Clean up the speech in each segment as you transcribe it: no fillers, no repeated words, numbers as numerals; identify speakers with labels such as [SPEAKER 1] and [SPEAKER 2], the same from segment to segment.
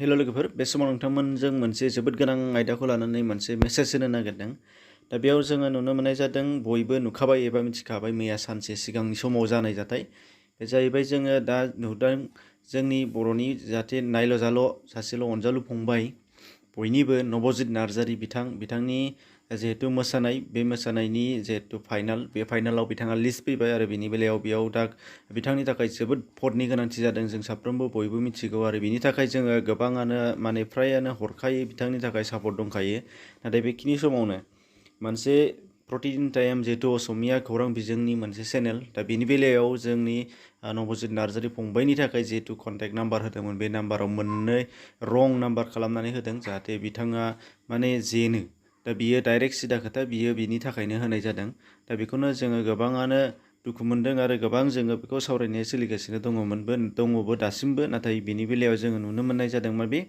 [SPEAKER 1] हेल' लोगोफोर बे समाव नोंथांमोनजों मोनसे जोबोद गोनां आयदाखौ लानानै मोनसे मेसेज होनो नागिरदों। दा बेयाव जोङो नुनो मोननाय जादों बयबो नुखाबाय एबा मिथिखाबाय मैया सानसे सिगांनि समाव जानाय जाथाय। बे जाहैबाय जोङो दा नुदों जोंनि बर'नि जाहाथे नायल' जाल' सासेल' अनजालु फंबाय बयनिबो नबजित नार्जारी बिथांनि जिहेतु मोसानाय बे मोसानायनि जिहेतु फाइनाल बे फाइनालाव बिथाङा लिस्ट फैबाय आरो बिनि बेलायाव बेयाव दा बिथांनि थाखाय जोबोद भटनि गोनांथि जादों जों साफ्रोमबो बयबो मिथिगौ आरो बिनि थाखाय जोङो गोबाङानो माने फ्रायानो हरखायो बिथांनि थाखाय सापर्ट दंखायो। नाथाय बेखिनि समावनो मोनसे प्रतिदिन टाइम जिहेतु असमिया खौरां बिजोंनि मोनसे चेनेल दा बेनि बेलायाव जोंनि नबजित नार्जारी फंबायनि थाखाय जिहेतु कन्टेक्ट नाम्बार होदोंमोन बे नाम्बाराव मोननै रं नाम्बार खालामनानै होदों जाहाथे बिथाङा माने जेनो दा बियो डाइरेक्ट सिदा खोथा बियो बिनि थाखायनो होनाय जादों। दा बेखौनो जोङो गोबाङानो दुखु मोनदों आरो गोबां जोङो बेखौ सावरायनाया सोलिगासिनो दङबो दासिमबो। नाथाय बिनि बेलायाव जोङो नुनो मोननाय जादों मा बे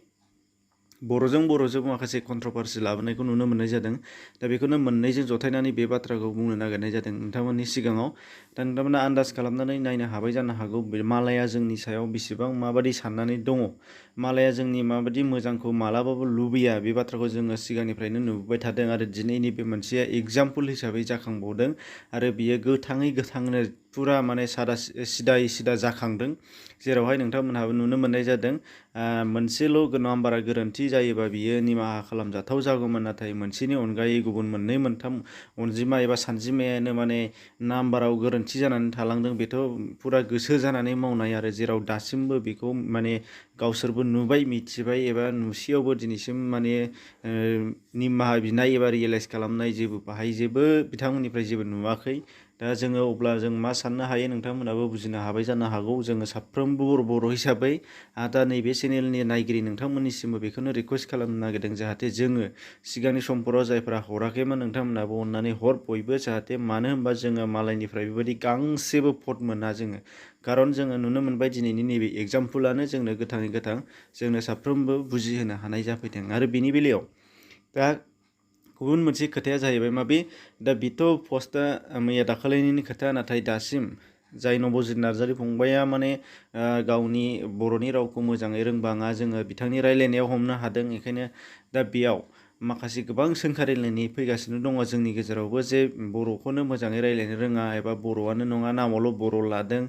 [SPEAKER 1] बर'जों माखासे कन्ट्रभार्सि लाबोनायखौ नुनो मोननाय जादों। दा बेखौनो मोननैजों जथायनानै बे बाथ्राखौ बुंनो नागिरनाय जादों नोंथांमोननि सिगाङाव। दा नोंथांमोना आन्दाज खालामनानै नायनो हाबाय जानो हागौ मालाया जोंनि सायाव बेसेबां माबादि साननानै दङ, मालाया जोंनि माबादि मोजांखौ मालाबाबो लुबैया बे बाथ्राखौ जोङो सिगांनिफ्रायनो नुबोबाय थादों आरो दिनैनि बे मोनसे एग्जाम्पल हिसाबै जाखांबावदों आरो बियो गोथांनो फुरा माने सिदा जाखांदों। जेरावहाय नोंथांमोनहाबो नुनो मोननाय जादों मोनसेल' नाम्बारा गोरोन्थि जायोबा बियो निमाहा खालामजाथाव जागौमोन, नाथाय मोनसेनि अनगायै गुबुन मोननै मोनथाम अनजिमा एबा सानजिमायानो माने नाम्बाराव गोरोन्थि जानानै थालांदों। बेथ' फुरा गोसो जानानै मावनाय आरो जेराव दासिमबो बेखौ माने गावसोरबो नुबाय मिथिबाय एबा नुसेयावबो दिनैसिम माने निमाहा बिनाय एबा रियेलाइज खालामनाय जेबो बिथांमोननिफ्राय जेबो नुवाखै। दा जोङो अब्ला जों मा साननो हायो नोंथांमोनाबो बुजिनो हाबाय जानो हागौ। जोङो साफ्रोमबो बर' हिसाबै दा नैबे चेनेलनि नायगिरि नोंथांमोननिसिमबो बेखौनो रिकुवेस्ट खालामनो नागिरदों जाहाथे जोङो सिगांनि समफोराव जायफ्रा हराखैमोन नोंथांमोनाबो अननानै हर बयबो जाहाथे। मानो होनबा जोङो मालायनिफ्राय बेबायदि गांसेबो भट मोना जोङो, खारन जोङो नुनो मोनबाय दिनैनि नैबे एग्जाम्पलानो जोंनो गोथाङै गोथां जोंनो साफ्रोमबो बुजिहोनो हानाय जाफैदों। आरो बिनि बेलायाव दा गुबुन मोनसे खोथाया जाहैबाय माबे दा बेथ' पस्टआ मैया दाखालिनि खोथा, नाथाय दासिम जाय नबजित नार्जारी फंबाया माने गावनि बर'नि रावखौ मोजाङै रोंबाङा जोङो बिथांनि रायलायनायाव हमनो हादों। बेखायनो दा बेयाव माखासे गोबां सोंखारिलायनाय फैगासिनो दङ जोंनि गेजेरावबो जे बर'खौनो मोजाङै रायलायनो रोङा एबा बर'आनो नङा नामावल' बर' लादों,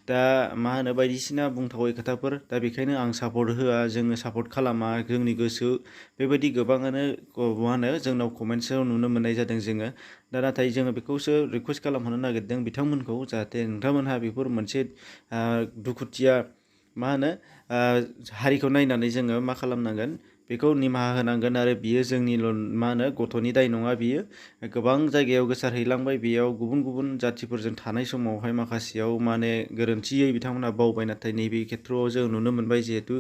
[SPEAKER 1] दा मा होनो बायदिसिना बुंथावै खोथाफोर। दा बेखायनो आं सापर्ट होआ, जोङो सापर्ट खालामा, जोंनि गोसो बेबायदि गोबाङानो मा होनो जोंनाव कमेन्ट्सआव नुनो मोननाय जादों जोङो। दा नाथाय जोङो बेखौसो रिकुवेस्ट खालामहरनो नागिरदों बिथांमोनखौ जाहाथे नोंथांमोनहा बेफोर मोनसे दुखुथिया मा होनो हारिखौ नायनानै जोङो मा खालामनांगोन बेखौ निमाहा होनांगोन। आरो बियो जोंनिल' मा होनो गथ'नि दाय नङा, बियो गोबां जायगायाव गोसारहैलांबाय। बेयाव गुबुन गुबुन जाथिफोरजों थानाय समावहाय माखासेयाव माने गोरोन्थियै बिथांमोनहा बावबाय। नाथाय नैबे खेथ्रआव जों नुनो मोनबाय जिहेथु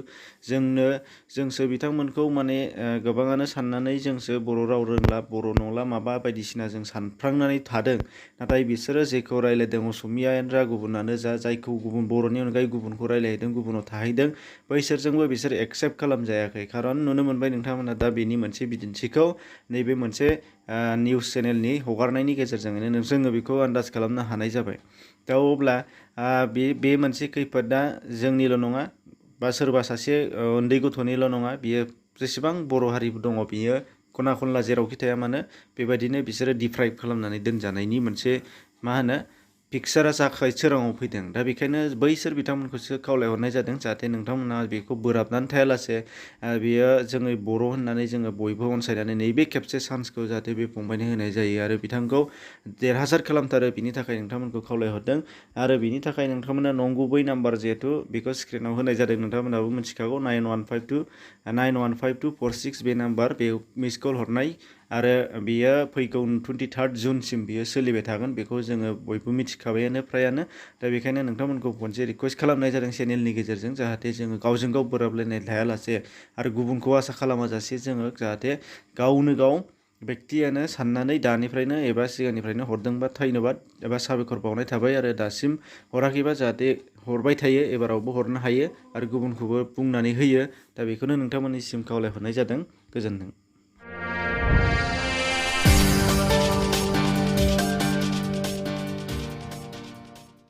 [SPEAKER 1] जोंसो बिथांमोनखौ माने गोबाङानो साननानै जोंसो बर' राव रोंला, बर' नंला माबा बायदिसिना जों सानफ्रांनानै थादों। नाथाय बिसोरो जेखौ रायलायदों असमियानो जा गुबुनानो जा, जायखौ गुबुन बर'नि अनगायै गुबुनखौ रायलायहैदों गुबुनाव थाहैदों, बैसोरजोंबो बिसोर एक्सेप्ट खालामजायाखै। खारन नुनो मोनबाय नोंथांमोना दा बेनि मोनसे बिदिन्थिखौ नैबे मोनसे निउस चेनेलनि हगारनायनि गेजेरजोंनो जोङो बेखौ आन्दाज खालामनो हानाय जाबाय। दा अब्ला बे मोनसे खैफोदा जोंनिल' नङा बा सोरबा सासे उन्दै गथ'निल' नङा, बियो जेसेबां बर' हारिफोर दङ बियो खना खनला जेरावखि थाया मानो बेबायदिनो बिसोरो डिप्राइभ खालामनानै दोनजानायनि मोनसे मा होनो पिक्सारा सोराङाव फैदों। दा बेखायनो बैसोर बिथांमोनखौसो खावलायहरनाय जादों जाहाथे नोंथांमोना बेखौ बोराबनानै थायालासे बेयो जोङो बर' होननानै जोङो बयबो अनसायनानै नैबे खेबसे चान्सखौ जाहाथे बे फंबायनो होनाय जायो आरो बिथांखौ देरहासार खालामथारो बिनि थाखाय नोंथांमोनखौ खावलायहरदों। आरो बिनि थाखाय नोंथांमोना नंगुबै नाम्बार जिहेथु बेखौ स्क्रिनाव होनाय जादों नोंथांमोनाबो मिथिखागौ 915246 बे नाम्बार, बेयाव मिस कल हरनाय आरो बेयो फैगौ 23 जुनसिम बियो सोलिबाय थागोन। बेखौ जोङो बयबो मिथिखाबायानो फ्रायानो। दा बेखायनो नोंथांमोनखौ मोनसे रिकुवेस्ट खालामनाय जादों चेनेलनि गेजेरजों जाहाथे जोङो गावजों गाव बोराबलायनाय थायालासे आरो गुबुनखौ आसा खालामाजासे जोङो जाहाथे गावनो गाव बेक्तियानो साननानै दानिफ्रायनो एबा सिगांनिफ्रायनो हरदोंबा धन्यबाद एबा साबायखर बावनाय थाबाय। आरो दासिम हराखैबा जाहाथे हरबाय थायो, एबारावबो हरनो हायो आरो गुबुनखौबो बुंनानै होयो। दा बेखौनो नोंथांमोननिसिम खावलायहरनाय जादों। गोजोन्थों।